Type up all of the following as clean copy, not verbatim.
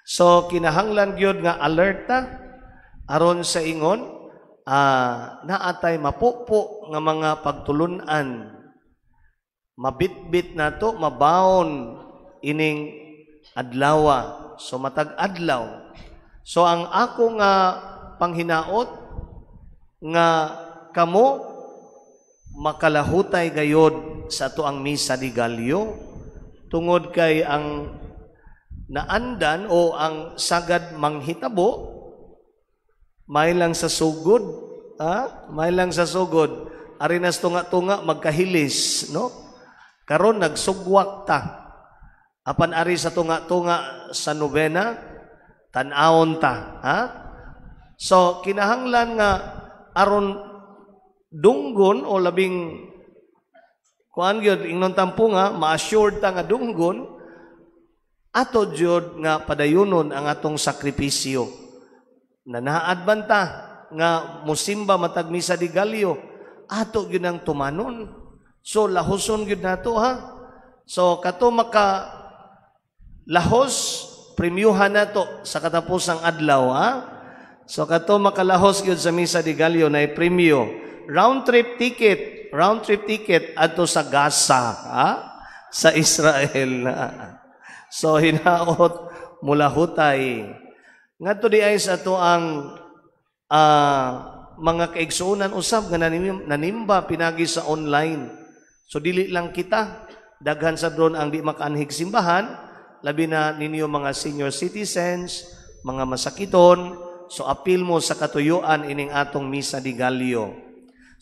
So kinahanglan gyud nga alert ta aron sa ingon naatay mapupo nga mga pagtulunan, mabitbit nato, mabaon ining adlawa. So matag adlaw. So ang ako nga panghinaot nga kamo makalahutay gayod sa ato ang Misa de Gallo, tungod kay ang naandan o ang sagad manghitabo may lang sa sugod, ha? May lang sa sugod, ari nas tunga-tunga magkahilis, no? Karon nagsugwak ta, apan ari sa tunga-tunga sa nobena, tan-awon ta, ha? So kinahanglan nga aron dunggon o labing kuan gyud, ingnon tampo nga ma-assured ta nga dunggon, ato jud nga padayunon ang atong sakripisyo. Nanaad man ta nga musimba matag Misa de Gallo, ato gyud ang tumanon. So lahoson gyud nato, ha. So kato maka lahos, premyuhan nato sa katapusang adlaw, ha. So kato makalahos gyud sa Misa de Gallo na premyo. Round trip ticket, round trip ticket adto sa Gaza, ha? Sa Israel. So hinaot mulahutay. Ngadto di ay sa ato ang mga kaigsuonan usab nga nanimba pinagi sa online. So dili lang kita, daghan sa dron ang di makaanhig simbahan, labi na ninyo mga senior citizens, mga masakiton. So apil mo sa katuyuan ining atong Misa de Gallo.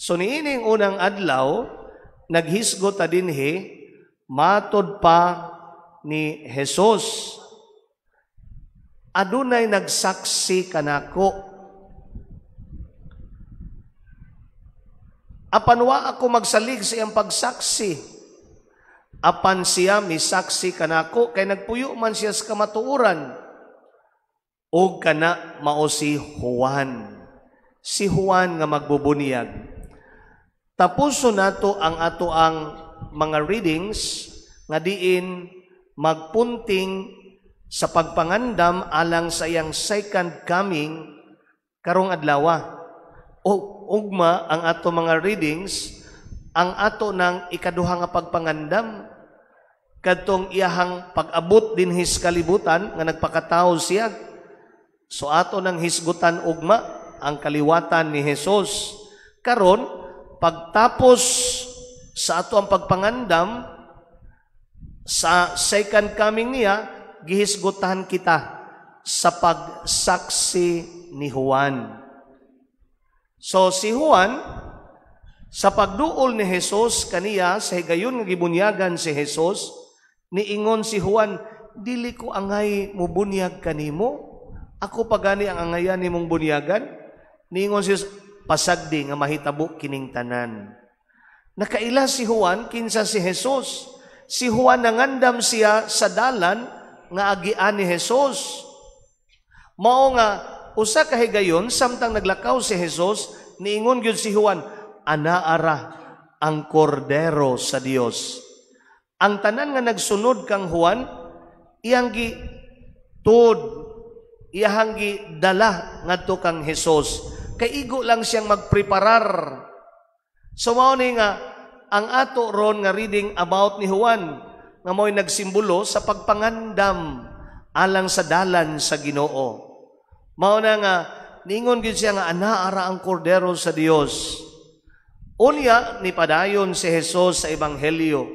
So niining unang adlaw, naghisgot ta dinhi matod pa ni Jesus, adunay nagsaksi kanako. Apan wa ako magsalig sa iyang pagsaksi. Apan siya misaksi kanako kay nagpuyo man siya sa kamatuoran. O kana mao si Juan. Si Juan nga magbubunyag. Tapuso nato ang ato ang mga readings nga diin magpunting sa pagpangandam alang sa iyang second coming karong adlawa. O ugma ang ato mga readings ang ato ng ikaduha nga pagpangandam kadtong iyahang pag-abot dinhi sa kalibutan nga nagpakatawo siya. So ato nang hisgutan ugma ang kaliwatan ni Jesus. Karon pagtapos sa ato ang pagpangandam sa second coming niya, gihisgutan kita sa pagsaksi ni Juan. So si Juan, sa pagduol ni Jesus kaniya, sa higayon nga gibunyagan si Jesus, niingon si Juan, dili ko angay mubunyag kanimo, ako pagani ang angayan nimong bunyagan. Niingon si Jesus, pasagdi nga mahitabo kining tanan. Nakaila si Juan kinsa si Jesus. Si Juan nangandam siya sa dalan nga agian ni Jesus. Mao nga usa ka higayon samtang naglakaw si Jesus, niingon gyud si Juan, anaara ang kordero sa Dios. Ang tanan nga nagsunod kang Juan, iyang gi tuod, iyang gi dala ngadto kang Jesus. Kay igo lang siyang magpreparar. So mao ni nga ang ato ron nga reading about ni Juan nga mo'y nagsimbolo sa pagpangandam alang sa dalan sa Ginoo. Mao na nga ningon gyud siya nga anaara ang kordero sa Dios. Unya ni padayon si Jesus sa ebanghelyo.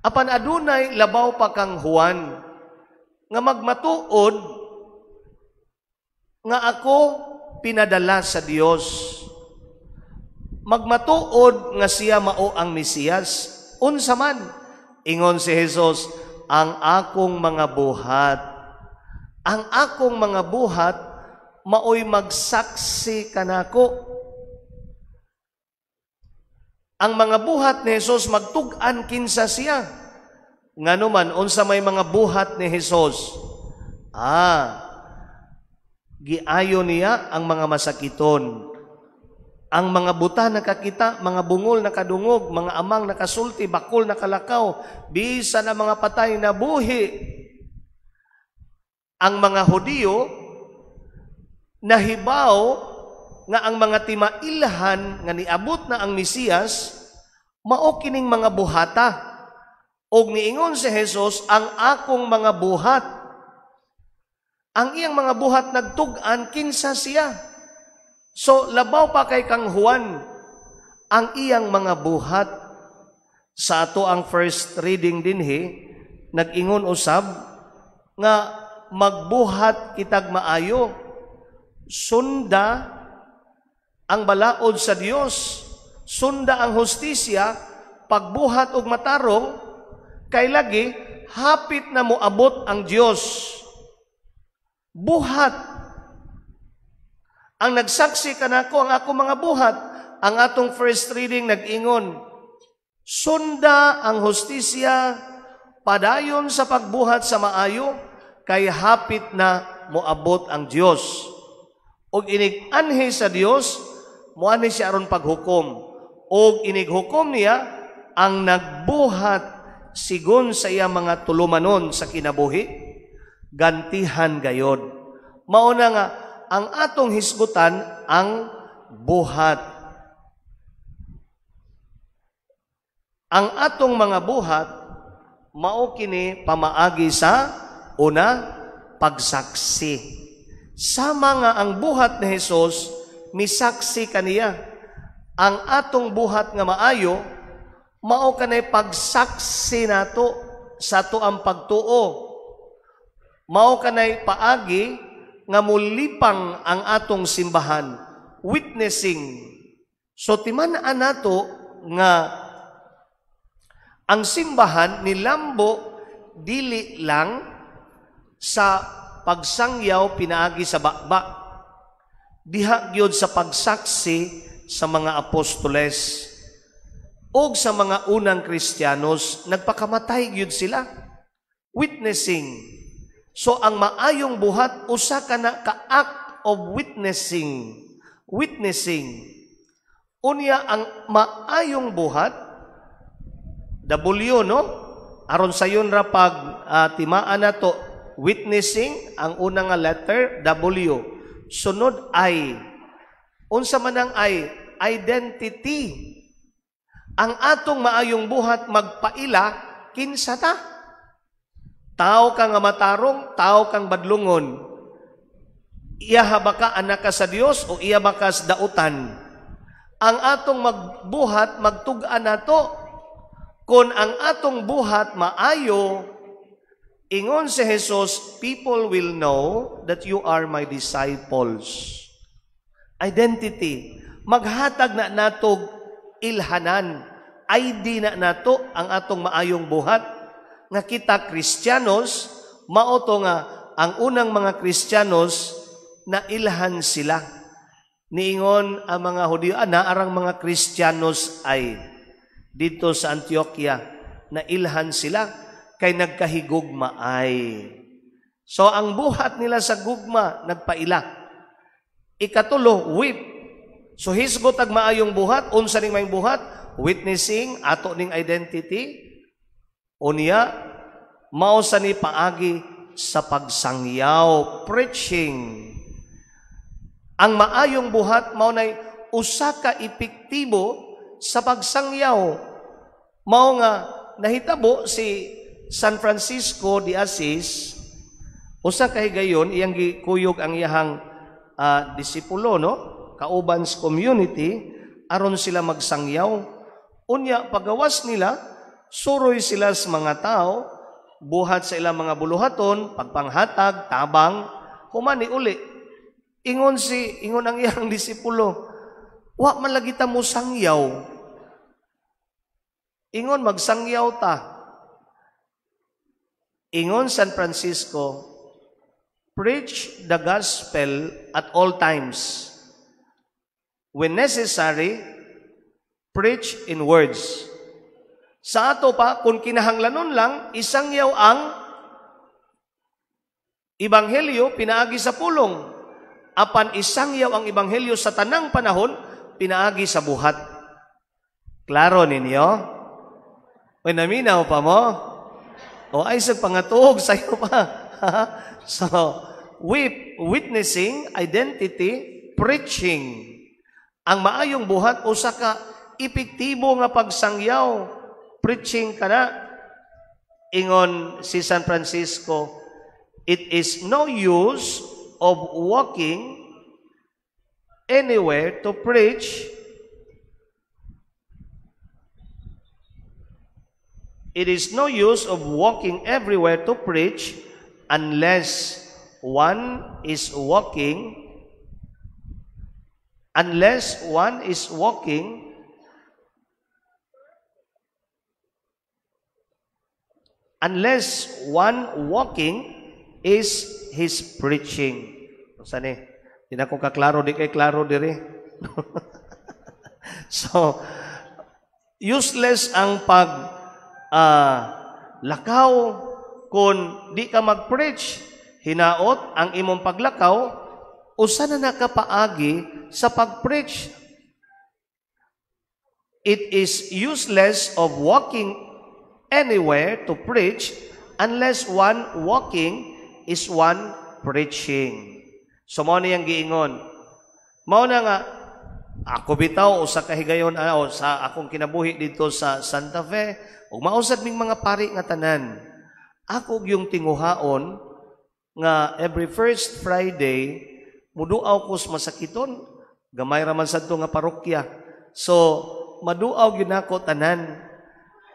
Apan adunay labaw pa kang Juan nga magmatuod nga ako pinadala sa Dios. Magmatuod nga siya mao ang Mesiyas. Unsa man, ingon si Jesus, ang akong mga buhat. Ang akong mga buhat maoy magsaksi kanako. Ang mga buhat ni Jesus magtug-an kinsa siya. Ngano man, unsa may mga buhat ni Jesus? Giayo niya ang mga masakiton. Ang mga buta nakakita, mga bungol nakadungog, mga amang nakasulti, bakol nakalakaw, bisan ang mga patay na buhi. Ang mga Hudiyo nahibaw nga ang mga timailhan nga niabot na ang Mesiyas mao kining mga buhata. Og niingon si Jesus, "Ang akong mga buhat." Ang iyang mga buhat nagtug-an kinsa siya. So labaw pa kay kang Juan ang iyang mga buhat. Sa ato ang first reading dinhi, nag-ingon usab nga magbuhat kitag maayo, sunda ang balaod sa Dios, sunda ang hustisya, pagbuhat og matarong, kay lagi hapit na moabot ang Dios. Buhat. Ang nagsaksi kanako ang ako mga buhat. Ang atong first reading nag-ingon, sunda ang hustisya, padayon sa pagbuhat sa maayo, kay hapit na moabot ang Dios. Og inig anhi sa Dios, moanhi siya aron paghukom. Og inig hukom niya ang nagbuhat sigon sa iya mga tulumanon sa kinabuhi, gantihan gayod. Mao na nga ang atong hisgutan ang buhat. Ang atong mga buhat mao kini pamaagi sa una, pagsaksi. Sama nga ang buhat ni Hesus misaksi kaniya. Ang atong buhat nga maayo mao kanay pagsaksi nato sa ato ang pagtuo. Mao kanay paagi nga mulipang ang atong simbahan, witnessing. So timan-an nato nga ang simbahan nilambo dili lang sa pagsangyaw pinaagi sa bakba. Diha gyud sa pagsaksi sa mga apostoles og sa mga unang Kristiyanos, nagpakamatay gyud sila. Witnessing. So ang maayong buhat usa ka na ka act of witnessing. Witnessing. Unya ang maayong buhat, W, no? Aron sayon ra pag timaan nato, witnessing, ang unang nga letter W. Sunod I. Unsa man ang I? Identity. Ang atong maayong buhat magpaila kinsa ta. Tao ka nga matarong, tao kang badlungon. Iya ba ka anak ka sa Dios o iya ba ka sa dautan? Ang atong magbuhat magtug-an nato. Kung ang atong buhat maayo, ingon si Jesus, "People will know that you are my disciples." Identity. Maghatag na natog ilhanan. ID na nato ang atong maayong buhat. Nga kita Kristiyanos, mao to nga ang unang mga Kristiyanos na ilhan sila. Niingon ang mga Hudiyo, naarang mga Kristiyanos ay dito sa Antioquia, na ilhan sila kay nagkahigugma ay. So ang buhat nila sa gugma nagpaila. Ikatulo, whip. So hisgot ag maayong buhat, unsa ning maayong buhat? Witnessing ato ning identity. Unya mao sa ni paagi sa pagsangyaw, preaching. Ang maayong buhat mao nay usa ka epektibo sa pagsangyaw. Mao nga nahitabo si San Francisco de Asis, usa ka higayon iyang gikuyog ang iyahang disipulo, no, kauban sa community aron sila magsangyaw. Unya pagawas nila, suroy sila sa mga tao, buhat sa ilang mga buluhaton, pagpanghatag, tabang, humani uli. Ingon ang iyang disipulo, "Wa man lagi ta mo sangyaw." Ingon, "Magsangyaw ta." Ingon San Francisco, "Preach the gospel at all times. When necessary, preach in words." Sa ato pa, kung kinahanglanon lang, isangyaw ang ebanghelyo pinaagi sa pulong. Apan isangyaw ang ebanghelyo sa tanang panahon, pinaagi sa buhat. Klaro ninyo? Uy, naminaw pa mo? O ay sa pangatuog sayo pa. So, witnessing, identity, preaching. Ang maayong buhat usa ka epektibo nga pagsangyaw, preaching kana. Ingon si San Francisco, it is no use of walking anywhere to preach. It is no use of walking everywhere to preach unless one is walking, unless one is walking, unless one walking is his preaching. Saan eh? Di na ko kaklaro, di kay klaro diri. So, useless ang pag lakaw kung di ka mag-preach. Hinaot ang imong paglakaw, usa na nakapaagi sa pag-preach. It is useless of walking anywhere to preach unless one walking is one preaching. So mao niyang giingon. Mao na nga ako bitaw usa ka higayon sa akong kinabuhi dito sa Santa Fe, ug mausad ming mga pari nga tanan. Ako yung tinguhaon nga every first Friday muduaw ko sa masakiton, gamay ra man sadto nga parokya. So maduaw gyud nako tanan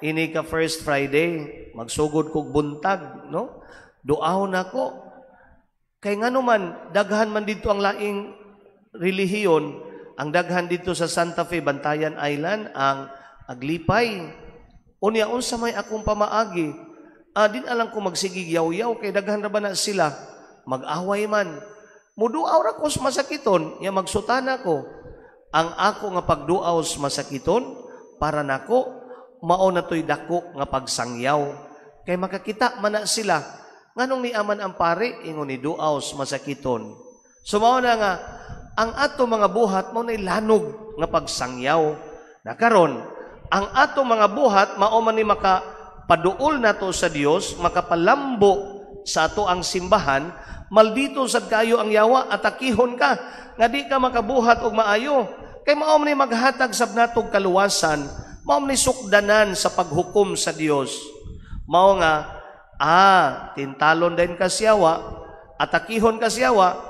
ini ka first Friday, magsugod kog buntag, no? Duaw nako. Kay ngano man daghan man didto ang laing relihiyon, ang daghan didto sa Santa Fe, Bantayan Island, ang Aglipay. Unya unsa may akong pamaagi? Din alang ko magsigig yaw-yaw kay daghan ra ba na sila, mag-away man. Muduaw ra ko sa masakiton, nya magsutana ko. Ang ako nga pagduaw sa masakiton para nako mao na to'y dako nga pagsangyaw. Kay makakita man na sila nganong niaman ang pare ingon ni duaw sa masakiton. So mao na nga ang ato mga buhat mao nay lanog nga pagsangyaw. Na karon ang ato mga buhat mao man ni makapaduol nato sa Dios, makapalambo sa ato ang simbahan. Maldito sad kayo ang yawa, atakihon ka nga di ka makabuhat og maayo. Kay mao man ni maghatag sab natog kaluwasan, mao man ni sukdanan sa paghukom sa Dios. Mao nga tintalon din ka siyawa, atakihon ka siyawa,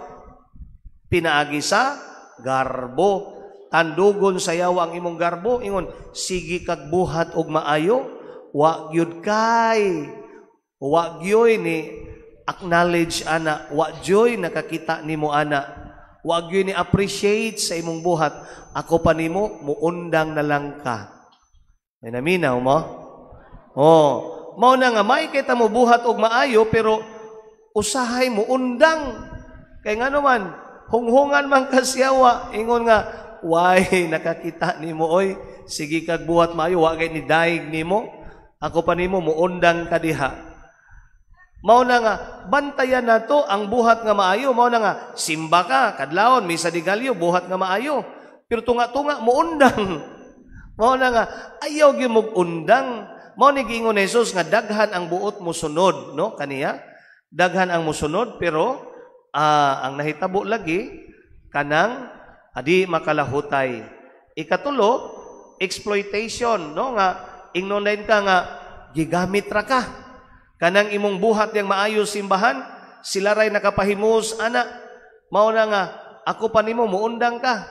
pinaagi sa garbo. Tandugon sa yawa ang imong garbo, ingon sige kag buhat og maayo, wa gyud kay, wa gyoy ni acknowledge ana, wa joy nakakita nimo ana, wa gyoy ni appreciate sa imong buhat. Ako pa nimo muundang na lang ka. May naminaw mo? Oh, mao na nga may kita mo buhat og maayo pero usahay mo undang. Kay ngano man hunghungan man ka siyawa, ingon nga way nakakita nimo oy, sige kag buhat maayo, wa kay ni daig nimo, ako pa nimo muundang ka diha. Mao na nga bantayan nato ang buhat nga maayo. Mao na nga simba ka kadlawon misa di galyo, buhat nga maayo, pero tunga-tunga muundang. Mao na nga ayaw gyud mog undang. Mao ni giingon ni Jesus nga daghan ang buot mosunod, no kaniya daghan ang mosunod, pero ang nahitabo lagi kanang adi makalahutay. Ikatulo, exploitation, no nga ingnon din ka nga gigamit ra ka. Kanang imong buhat yang maayo simbahan, sila ray nakapahimus ana. Mao na nga ako pa nimo muundang ka.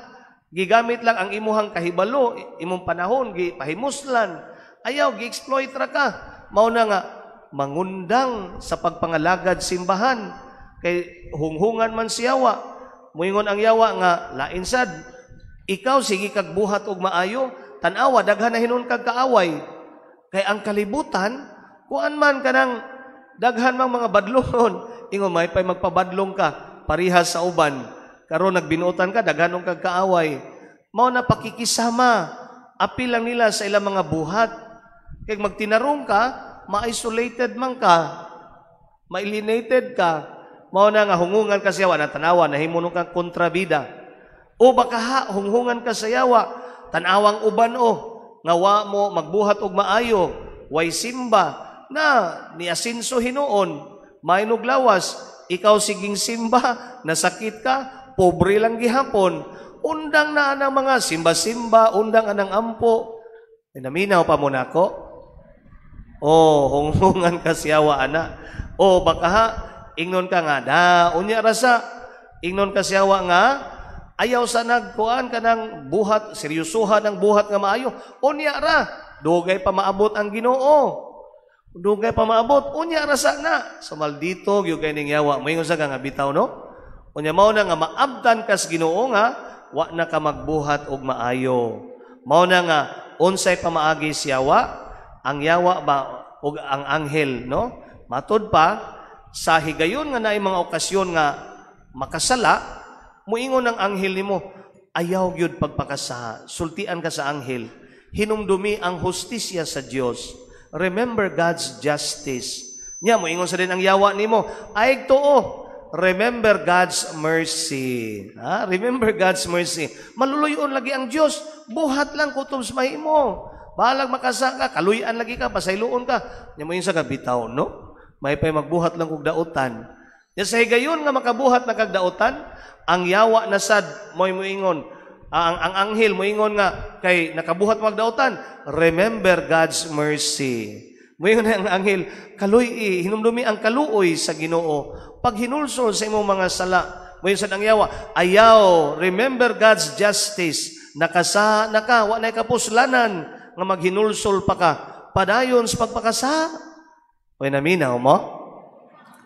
Gigamit lang ang imuhang kahibalo, imong panahon gipahimuslan. Ayaw gi-exploit ra ka. Mao na nga mangundang sa pagpangalagad simbahan kay hunghungan man siyawa. Muingon ang yawa nga lain sad, ikaw sige kag buhat og maayo, tan-awa daghan na hinon kag kaaway. Kay ang kalibutan kuan man kanang daghan mang mga badlongon. Ingon may pay magpabadlong ka parihas sa uban. Karon nagbinuotan ka daghan kag kaaway. Mao na pakikisama, apil lang nila sa ilang mga buhat. Kay magtinarong ka, ma-isolated man ka, ma-alienated ka. Mao na nga hungungan ka sa yawa, natanawa, nahimuno kang kontrabida. O baka ha, hunghungan ka sa yawa, tanawang uban o, nga wa mo magbuhat og maayo, way simba, na niasinso hinuon, mainog lawas, ikaw siging simba, nasakit ka, pobre lang gihapon, undang na anang mga simba-simba, undang anang ampo. Eh, naminaw pa mo nako? Oh, hunghungan ka siyawa ana. O baka ha, ingnon ka nga, da, unya rasa, ingnon ka siyawa nga, ayaw sa nagkuan ka ng buhat, seryosuhan ang buhat nga maayo. Unya ra, dugay pa maabot ang Ginoo. Dugay pa maabot, unya ra sa na. So maldito, gyud kay ning yawa. Moingon sa ka nga bitaw, no? Unya mao na nga maabtan kas Ginoo nga, wa na ka magbuhat og maayo. Mao na nga, unsay pamaagi siyawa, ang yawa ba og ang anghel, no? Matud pa, sa higayon nga naay mga okasyon nga makasala, muingon ang anghel nimo, ayaw gyud pagpakasa, sultian ka sa anghel, hinumdumi ang hustisya sa Dios. Remember God's justice. Nya moingon sa din ang yawa nimo, ay tuo, remember God's mercy. Ha? Remember God's mercy. Maluluyon lagi ang Dios, buhat lang kutob sa mahimo. Balag makasa ka, kaluyan lagi ka, pasayloon ka. Nya moingon sa ka, bitaw, no? May pay magbuhat lang kog dautan. Nya sa higayon nga makabuhat na kag dautan, ang yawa na sad mo'y moingon, ang anghel moingon nga kay nakabuhat magdautan, remember God's mercy. Moingon ang anghel, kaluy hinumdumi ang kaluoy sa Ginoo. Pag hinulsol sa imong mga sala, moingon sad ang yawa, ayaw, remember God's justice. Nakasa naka, wa nay kapuslanan nga maghinulsol pa ka. Padayon sa pagpakasa. Oy, naminaw mo?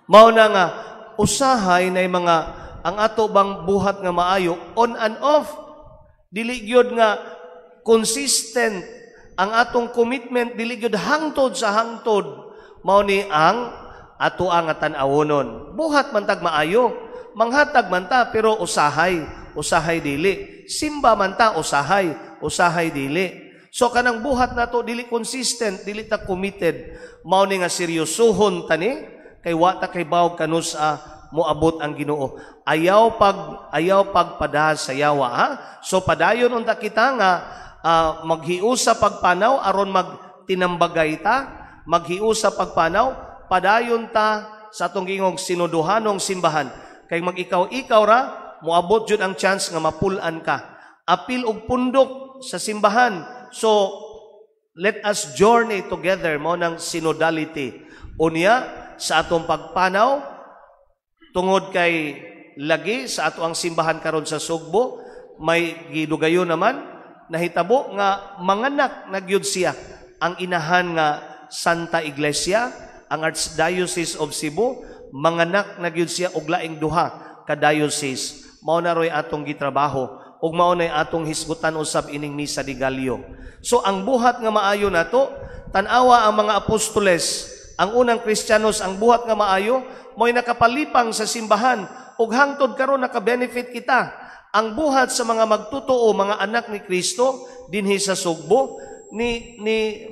Mao na nga usahay na mga ang ato bang buhat nga maayo on and off, dili gyud nga consistent ang atong commitment, dili gyud hangtod sa hangtod. Mao ni ang ato ang tan-awonon. Buhat man tag maayo, manghatag man ta, pero usahay usahay dili, simba man ta, usahay usahay dili. So kanang buhat nato dili consistent, dili ta committed. Mao ni nga seryosohon tani kay wa ta kay bawog kanus-a moabot ang Ginoo. Ayaw pagpada sa yawa, ha? So padayon unta kita nga maghiusa pagpanaw aron magtinambagay ta, maghiusa pagpanaw, padayon ta sa atong gingong sinuduhanong simbahan. Kay mag-ikaw-ikaw ra, moabot jud ang chance nga mapul-an ka. Apil og pundok sa simbahan. So let us journey together, mo ng synodality. Unya sa atong pagpanaw, tungod kay lagi sa ato ang simbahan karon sa Sugbo may gidugayon naman nahitabo nga manganak na gyud siya ang inahan nga Santa Iglesia, ang Archdiocese of Cebu, manganak na gyud siya og laing duha ka diocese. Mao na roy atong gitrabaho ug mao nay atong hisgutan usab ining Misa de Gallo. So ang buhat nga maayo nato, tan-awa ang mga apostoles, ang unang Kristiyanos, ang buhat nga maayo mo'y nakapalipang sa simbahan ug hangtod karon naka-benefit kita. Ang buhat sa mga magtotoo, mga anak ni Kristo dinhi sa Sugbo ni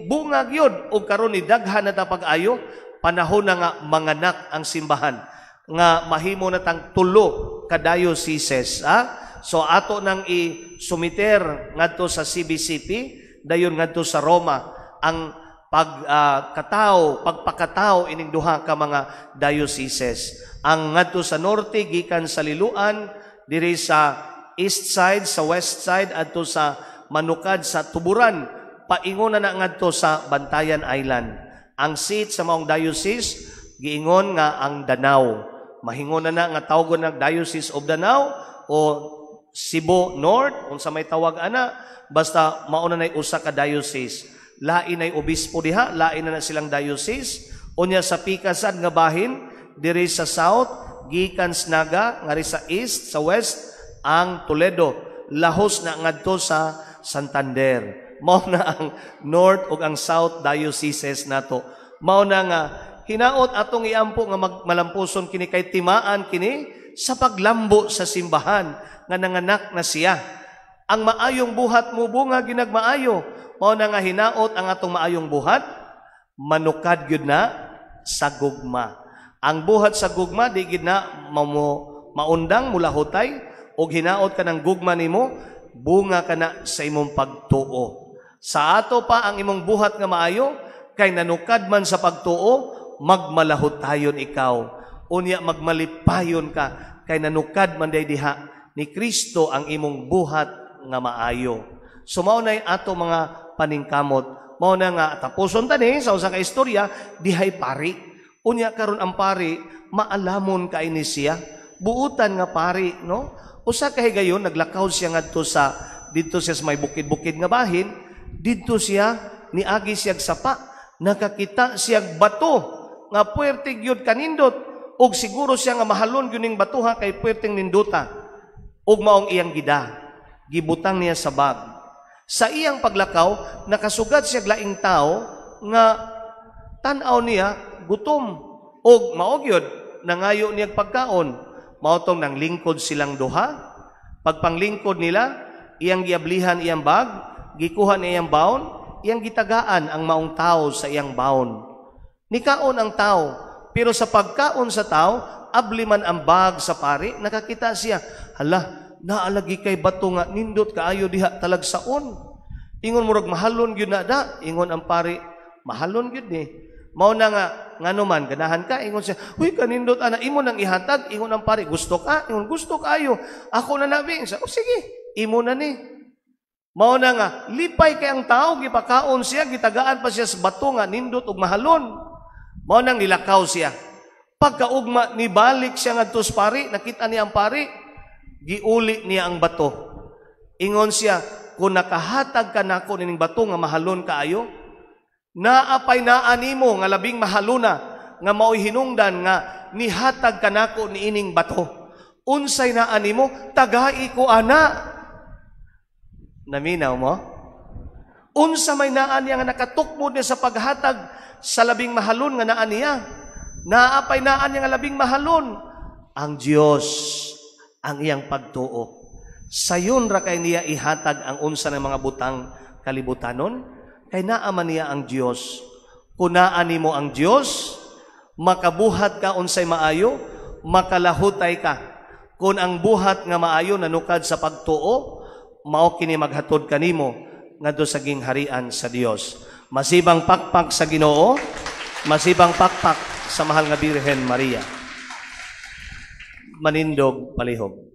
bunga gyud ug karon ni daghan na ta pag-ayo. Panahon na nga manganak ang simbahan nga mahimo na tang tulo ka dioceses, ha? So ato nang i-sumiter ngadto sa CBCP, dayon ngadto sa Roma ang pag kataw, pagpakataw ining duha ka mga dioceses. Ang ngadto sa norte gikan sa Liloan diri sa east side, sa west side adto sa Manukad sa Tuburan, paingon na ngadto sa Bantayan Island. Ang seat sa maong diocese giingon nga ang Danao. Mahingon na nga tawgon ng Diocese of Danao o Cebu North, unsa may tawag ana, basta mao na nay usa ka diocese. Lain nay obispo diha, lain na silang diocese. Unya sa pikasad nga bahin diri sa south gikan sa Naga, ngari sa east, sa west ang Toledo, lahos na ngadto sa Santander. Mao na ang north ug ang south dioceses nato. Mao na nga hinaot atong iampo nga malampuson kini kay timaan kini sa paglambo sa simbahan nga nanganak na siya. Ang maayong buhat mo bunga ginagmaayo. Mao na nga hinaot ang atong maayong buhat manukad gyud na sa gugma. Ang buhat sa gugma di gid na maundang mulahutay og hinaot ka ng gugma nimo bunga ka na sa imong pagtuo. Sa ato pa ang imong buhat nga maayo Kay nanukad man sa pagtuo, magmalahutayon ikaw. Unya magmalipayon ka, kay nanukad man day diha ni Kristo ang imong buhat nga maayo. So mao nay ato mga paningkamot. Mao na nga tapuson tani sa usa ka istorya dihay pari. Unya karon ang pari maalamon kay ni siya. Buutan nga pari, no? Usa ka higayon naglakaw siya ngadto sa didto siya sa may bukid-bukid nga bahin, didto siya niagi siya sapa, nakakita siya bato nga puwerte gyud kanindot ug siguro siya nga mahalon gyud ning batuha kay puwerteng ninduta. Ug maong iyang gida, gibutang niya sa bag. Sa iyang paglakaw, nakasugat siya laing tao nga tan-aw niya gutom ug mao gyud nangayo niya pagkaon. Mao tong nang lingkod silang duha. Pagpanglingkod nila, iyang giablihan iyang bag, gikuha niya iyang baon, iyang gitagaan ang maong tao sa iyang baon. Nikaon ang tao, pero sa pagkaon sa tao, abli man ang bag sa pari, nakakita siya, hala, naalagi kay bato nga nindot kaayo diha talagsaon. Ingon murag mahalon gyud na da, ingon ang pari, mahalon gyud ni. Mao na nga ngano man ganahan ka, ingon siya, huy kanindot ana imo nang ihatag, ingon ang pari, gusto ka, ingon gusto kaayo. Ako na nabi, siya, oh sige, imo na ni. Mao na nga lipay kay ang tao gipakaon siya, gitagaan pa siya sa bato nga nindot ug mahalon. Mao nang nilakaw siya. Pagkaugma nibalik siya ngadto sa pari, nakita niya ang pari, giuli niya ang bato. Ingon siya, kung nakahatag ka nako nining bato nga mahalon kaayo, naapay naa nimo nga labing mahalona nga mao'y hinungdan nga nihatag ka nako niining bato. Unsay naa nimo, tagai ko ana. Naminaw mo? Unsa may naa niya nga nakatukmod niya sa paghatag sa labing mahalon nga naa niya? Naapay naa niya nga labing mahalon ang Dios, ang iyang pagtuo. Sayon ra kay niya ihatag ang unsa ng mga butang kalibutanon, kay naa man niya ang Dios. Kung naa nimo ang Dios, makabuhat ka unsay maayo, makalahutay ka. Kung ang buhat nga maayo nanukad sa pagtuo, mao kini maghatod kanimo ngadto sa gingharian sa Dios. Masibang pakpak sa Ginoo, masibang pakpak sa mahal nga Birhen Maria. Manindog palihog.